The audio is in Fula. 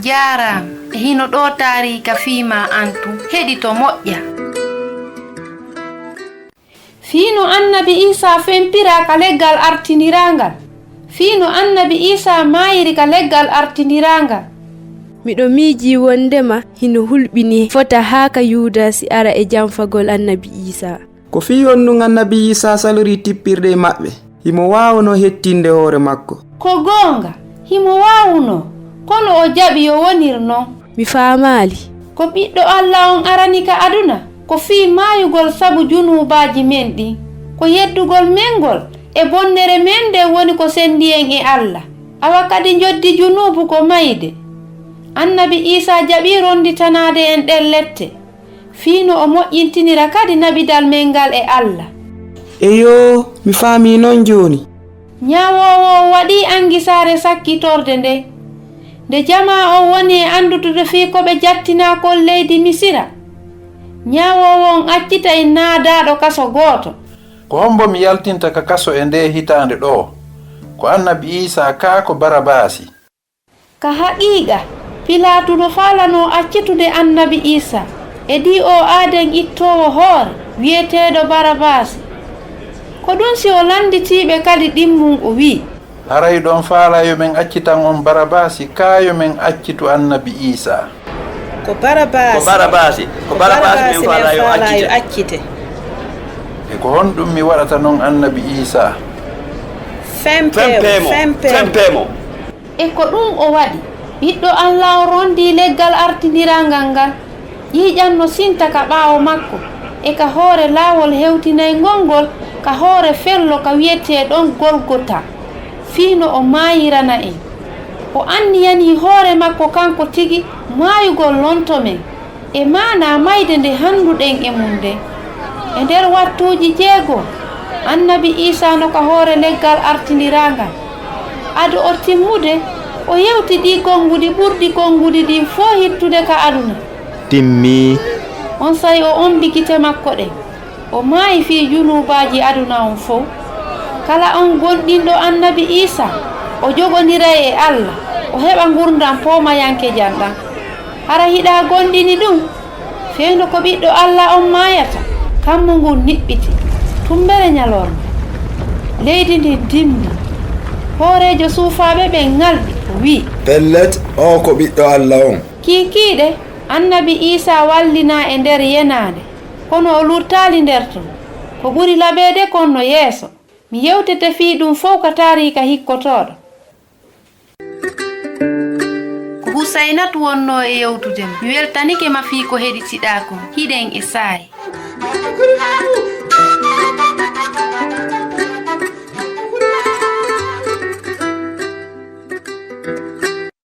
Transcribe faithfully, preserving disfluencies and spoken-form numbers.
Jaaraama. E hino ɗoo taariika fii maa an tun. Heɗito moƴƴa. Fii no annabi Iisaa fempira ka leggal artiniraangal. Fii no annabi Iisaa maayiri ka leggal artiniraangal. Miɗo miijii wondema hino hulɓinii fota haa ka Yuudasi ara e janfagol annabi Iisaa. Ko fii honɗun annabi Iisaa salorii tippirde e maɓɓe? Himo waawunoo hettinde hoore makko. Ko goonga, himo waawunoo, kono o jaɓi yo wonir non. Mi faamaali. Ko Ɓiɗɗo Alla on arani ka aduna, ko fii maayugol sabu junuubaaji men ɗin. Ko yeddugol men ngol e bonnere men nden woni ko senndi en e Alla. Awa kadi njoddi junuubu ko mayde. Annabi Iisaa jaɓii ronnditanaade en ɗen lette, fii no o moƴƴintinira kadi naɓidal men ngal e Alla. Eyoo, mi faamii non jooni. Ñaawoowo on waɗii angisaare sakkitorde nden. Nde jamaa on woni e anndutude fii ko ɓe jattinaa kon leydi Misira, ñaawoowo on accitay naadaaɗo kaso gooto. Ko hombo mi yaltinta ka kaso e ndee hitaande ɗoo? Ko annabi Iisaa kaa ko Barabaasi? Ka haqiiqa, Pilaatu no faalanoo accitude annabi Iisaa e D O A nden ittoowo hoore wi'eteeɗo Barabaasi. Ko ɗun si o lannditiiɓe kadi ɗimmun o wi'i. Haray hiɗon faalaa yo men accitan on Barabaasi kaa yo men accitu annabi Iisaa? Ko Barabaasi. Ko Barabaasi. Ko Barabaasi men faalaa yo accite. E ko honɗun mi waɗata non annabi Iisaa? Fempee mo. Fempee mo. E ko ɗun o waɗi. Ɓiɗɗo Alla on ronndii leggal artiniraangal ngal, ƴiiƴan no sinta ka ɓaawo makko, e ka hoore laawol hewtinayngol ngol, ka hoore fello ka wi'etee ɗon Golgota, fii no o maayirana en. O anniyanii hoore makko kanko tigi maayugol lonto men. E maanaa mayde nde hannduɗen e mun nden. E nder wattuuji jeego, annabi Iisaa no ka hoore leggal artiniraangal. Ado o timmude, o yewti ɗii konguɗi ɓurɗi konguɗi ɗin fow hittude ka aduna. Timmii. Onsay o ombi gite makko ɗen, o maayi fii junuubaaji aduna on fow. Kala on gomɗinɗo annabi Iisaa, o jogondiray e Alla, o heɓa ngurndan poomayankejan ɗan. Hara hiɗa gomɗini ɗun? Fii no ko Ɓiɗɗo Alla on maayata, kammu ngun niɓɓiti. Tumbere ɲalorma, leydi ndin dimbi. Hooreejo suufaaɓe ɓen ŋalɗi, o wi'i. Pellet, oo ko Ɓiɗɗo Alla on. Kiikiiɗe, annabi Iisaa wallinaa e nder yenaande, kono o lurtaali nder ton. Ko ɓuri laɓeede kon no yeeso. Mi yewtete fii ɗun fow ka taariika hikkotooɗo. Ko Husaynatu wonnoo e yewtude ma. Mi weltanike ma fii ko heɗitiɗaa kon. Hiɗen e saa'i.